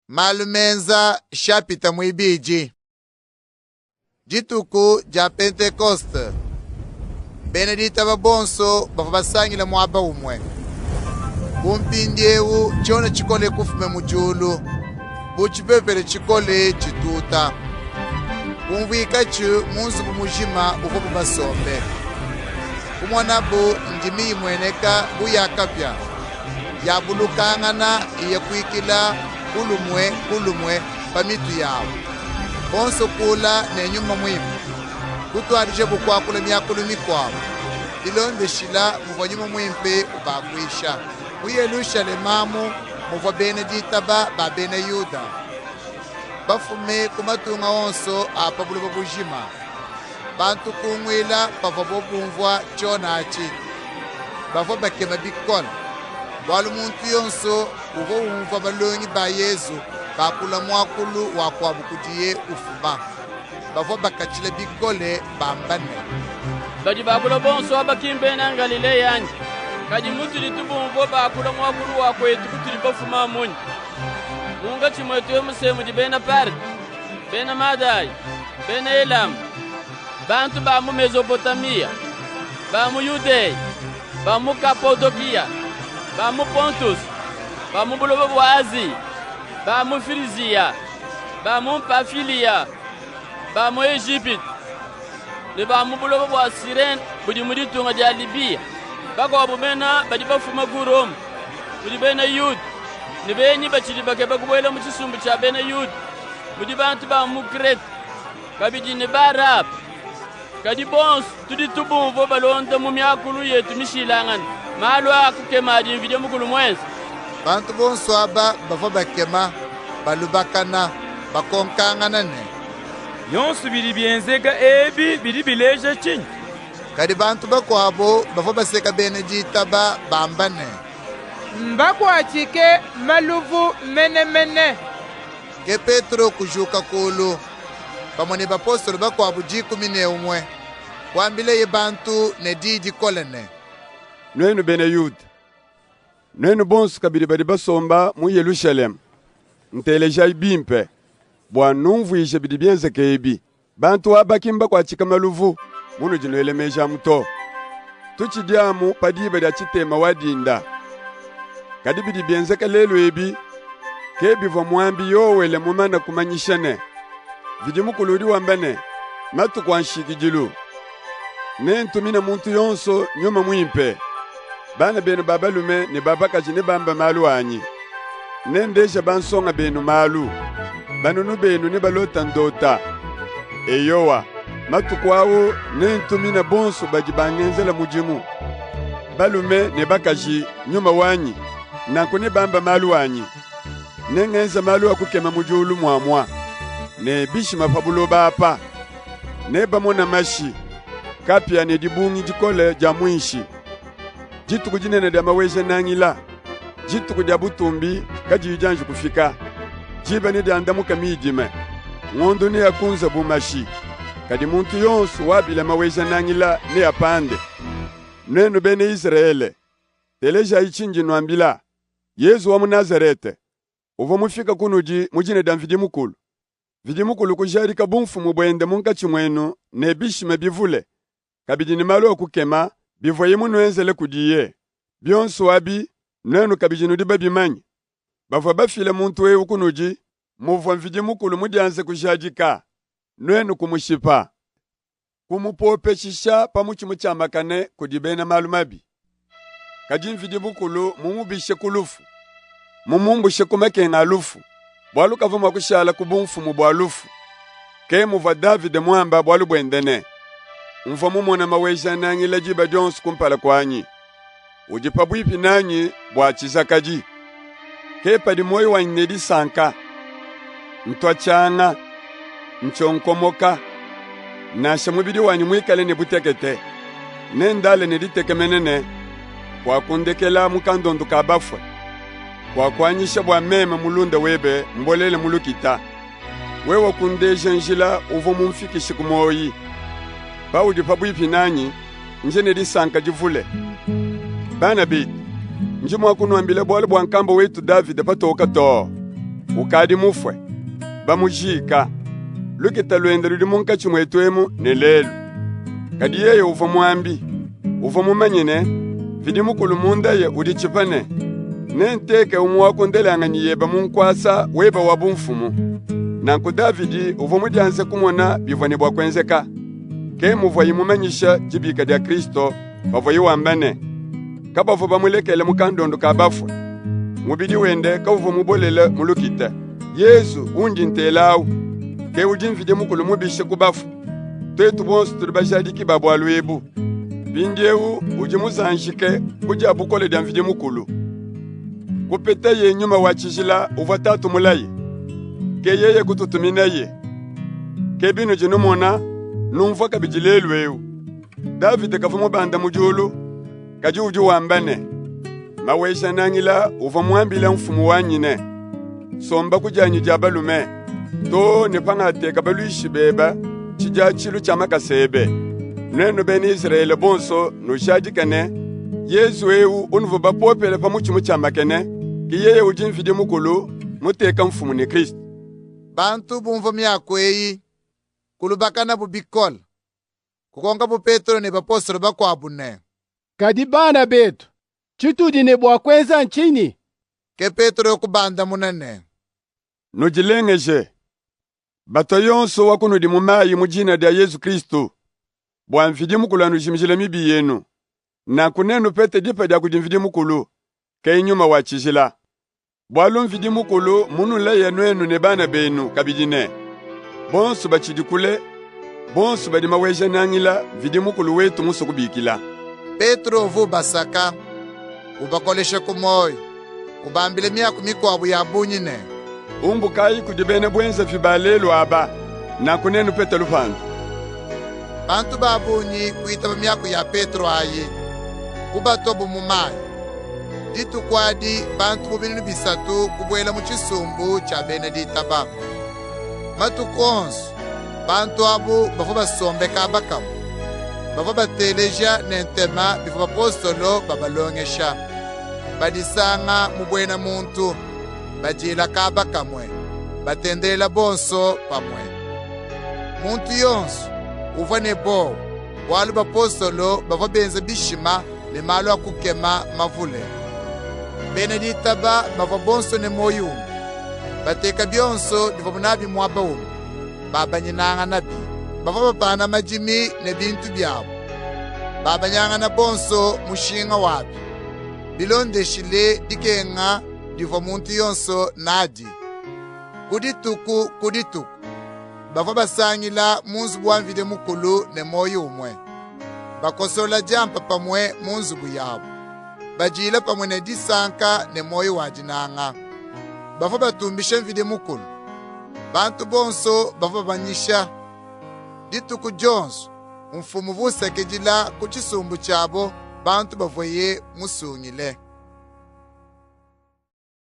Malu menza shapita muibidi. Dituku dia Pentekoste, bena ditaba bonso bavua basangile muaba umue. Ku mpindieu tshiona tshikole kufume mu diulu bu tshipepele tshikole tshituta. Kumvuikatshi mu nzubu mujima uvuabu basombe. Kumonabu ndimi imueneka bu ya kapia. yabulukangana iya kuikila ku lumue ku lumue pa mitu yabu. Bonso kuula ne Nyuma Muimpe, kutuadijabu kuakula miakulu mikuabu bilondeshila muvua Nyuma Muimpe ubakuisha. Mu Yelushalema amu muvua bena ditaba ba bena Yuda bafume ku matunga onso a pa buloba bujima. Bantu kunguila pavuabu bumvua tshiona atshi. Bavua bakema bikole, bualu muntu yonso uvua umvua balongi ba Yezu bakula muakulu wa kuabu kudiye ufuma. Bavua bakatshila bikole bamba ne, Badi bakula bonso aba ki mbena Ngalileya anyi? Kadi mutudi tubumvua bakula muakulu wa kuetu kutudi bafuma munyi? Munkatshi muetu emu se mudi bena Parte, bena Madai, bena Elama, bantu ba mu Mezopotamiya, ba mu Yudeya, ba mu Kapodokiya, ba mu Pontus, ba mu buloba bua Aziya, ba mu Filiziya, ba mu Pafiliya, ba mu Ejipitu ne ba mu buloba bua Sirene budi mu ditunga dia Libiya. Bakuabu mena badi bafuma ku Roma, mudi bena Yuda ne benyi batshidi bakeba kubuela mu tshisumbu tshia bena Yuda, mudi bantu ba mu Krete kabidi ne Baarabe. Kadi bonso tudi tubumvua balonda mu miakulu yetu mishilangane malu a kukema adi Mvidi Mukulu muenze. Bantu bonso aba bavua bakema, balubakana, bakonkangana ne, Bionso bidi bienzeka ebi bidi bileja tshinyi? Kadi bantu bakuabu bavua baseka bena ditaba bamba ne, Mbakuatshike maluvu menemene. Ke Petro kujuka kulu pamue ne bapostolo bakuabu 11, kuambileye bantu ne diyi dikole ne, Nuenu bena Yuda, nuenu bonso kabidi badi basomba mu Yelushalema, ntelejayi bimpe bua numvuije bidi bienzeka ebi. Bantu aba ki mbakuatshike maluvu munudi nuela meji amu to. Tutshidi amu pa diba dia tshitema wa dinda. Kadi bidi bienzeka lelu ebi ke bivua muambi Yowele mumane kumanyisha ne, Mvidi Mukulu udi wamba ne, matuku a nshikidilu, nentumine muntu yonso Nyuma Muimpe. Bana benu ba balume ne ba bakaji nebambe malu anyi. Nendeje bansonga benu malu, banunu benu nebalota ndota. Eyowa, matuku awu nentumine bonso badi bangenzela mudimu, balume ne bakaji, nyuma wanyi, nanku nebambe malu anyi. Nengenze malu a kukema mu diulu muamua, ne bishima pa buloba apa. Nebamone mashi, kapia ne dibungi dikole dia muinshi. Dituku dinene dia Maweja-Nangila, dituku dia butumbi kadiyi dianji kufika, diba nediandamuke midima, ngondu neakunze bu mashi. Kadi muntu yonsu wabila Maweja-Nangila neapande. Nuenu bena Izrayele, telejayi tshindi nnuambila. Yezu wa mu Nazarete uvua mufike kunudi mu dina dia Mvidi Mukulu. Mvidi Mukulu kujadika bumfumu buende munkatshi muenu ne bishima bivule, kabidi ne malu a kukema bivuaye munuenzele kudiye. Bionsu abi, nuenu kabidi nudi babimanye. Bavua bafile muntu ewu kunudi, muvua Mvidi Mukulu mudianze kujadika, nuenu kumushipa, kumupopeshisha pa mutshi mutshiamakane kudi bena malu mabi. Kadi Mvidi Mukulu mumubishe ku lufu, mumumbushe ku makenga a lufu, bualu kavua mua kushala ku bumfumu bua lufu. Ke muvua Davide muamba bualu buende ne, Mvua mumone Maweja-Nangila diba dionsu kumpala kuanyi. Udi pabuipi nanyi bua tshizakadi. Ke padi muoyi wanyi ne disanka, ntua tshianga, ntshionkomoka. Nansha mubidi wanyi muikale ne butekete, nendale ne ditekemena ne, kuakundekela mu kandondu ka bafue, kuakuanyisha bua meme mulunda webe mbolele mu lukita. Wewe kundeja njila uvua mumfikishe ku muoyi. Paudi pabuipi nanyi, ndi ne disanka divule. Bana betu, ndi mua kunuambila bualu bua nkambua wetu Davide patoke too. Ukadi mufue, bamujiika. Lukita luende ludi munkatshi muetu emu ne lelu. Kadi yeye uvua muambi, uvua mumanye ne, Mvidi Mukulu mundaye uditshipa ne, Nenteke umue wa ku ndelanganyi yebe mu nkuasa webe wa bumfumu. Nanku Davidi uvua mudianze kumona bivua ne bua kuenzeka. Ke muvuaye mumanyisha dibika dia Kristo pavuaye wamba ne, kabavua bamulekele mu kandondu ka bafue, mubidi wende kauvua mubolele mu lukita. Yezu undi ntela awu, ke udi Mvidi Mukulu mubishe ku bafue. Tuetu bonsu tudi bajadiki ba bualu ebu. Mpindiewu udi muzanjike ku dia bukole dia Mvidi Mukulu. Kupetaye Nyuma wa Tshijila uvua Tatu mulaye. Ke yeye kututuminaye. Ke binudi numona, numvua kabidi lelu ewu. Davide kavua mubande mu diulu, kadi udi wamba ne, Maweja-Nangila uvua muambile mfumu wanyi ne, Somba ku dianyi dia balume, too ne pangateka baluishi bebe tshidiatshilu tshia makasa ebe. Nuenu bena Izrayele bonsu nujadike ne, Yezu ewu unuvua bapopele pa mutshi mutshiamakane, ke yeye udi Mvidi Mukulu muteke mfumu ne Kristu. Bantu bumvua miaku eyi, kulubakanabu bikole. Kukonkabu Petro ne bapostolo bakuabu ne, Kadi bana betu, tshitudi ne bua kuenza ntshinyi? Ke Petro kubandamuna ne, Nudilengeje, batua yonso wa kunudi mu mayi mu dina dia Yezu Kristu, bua Mvidi Mukulu anujimijile mibi yenu. Nanku nenupete dipa dia kudi Mvidi Mukulu, ke Nyuma wa Tshijila. Bualu Mvidi Mukulu mmunulaye nuenu ne bana benu kabidi ne, bonsu batshidi kule, bonsu badi Maweja-Nangila Mvidi Mukulu wetu musue kubikila. Petro uvua ubasaka, ubakolesha ku muoyo, ubambila miaku mikuabu ya bungi ne, Umbukayi kudi bena buenzavi ba lelu aba, nanku nenupete lupandu. Bantu ba bungi kuitaba miaku ya Petro ayi, kubatuabu mu mayi. Dituku adi bantu bu 3000 kubuela mu tshisumbu tshia bena ditaba. Matuku onsu bantu abu bavua basombe kaba kamue. Bavua bateleja ne ntema bivua bapostolo babalongesha, badisanga mu buena muntu, badiila kaba kamue, batendelela bonso pamue. Muntu yonso uvua ne bowa, bualu bapostolo bavua benza bishima ne malu a kukema mavule. Bena ditaba bavua bonso ne muoyo umue, bateka bionso bivuabu nabi muaba umue, babanyinanganabi. Bavua bapana madimi ne bintu biabu, babanyangana bonso mushinga wabi, bilondeshile dikenga divua muntu yonso nadi. Ku dituku ku dituku bavua basangila mu nzubu wa Mvidi Mukulu ne muoyo umue, bakosola diampa pamue mu nzubu yabu, badila pamue ne disanka ne muoyo wa dinanga. Bavua batumbisha Mvidi Mukulu. Bantu bonso bavua babanyisha. Dituku dionso Mfumu uvua usakidila ku tshisumbu tshiabo bantu bavuaye musungile.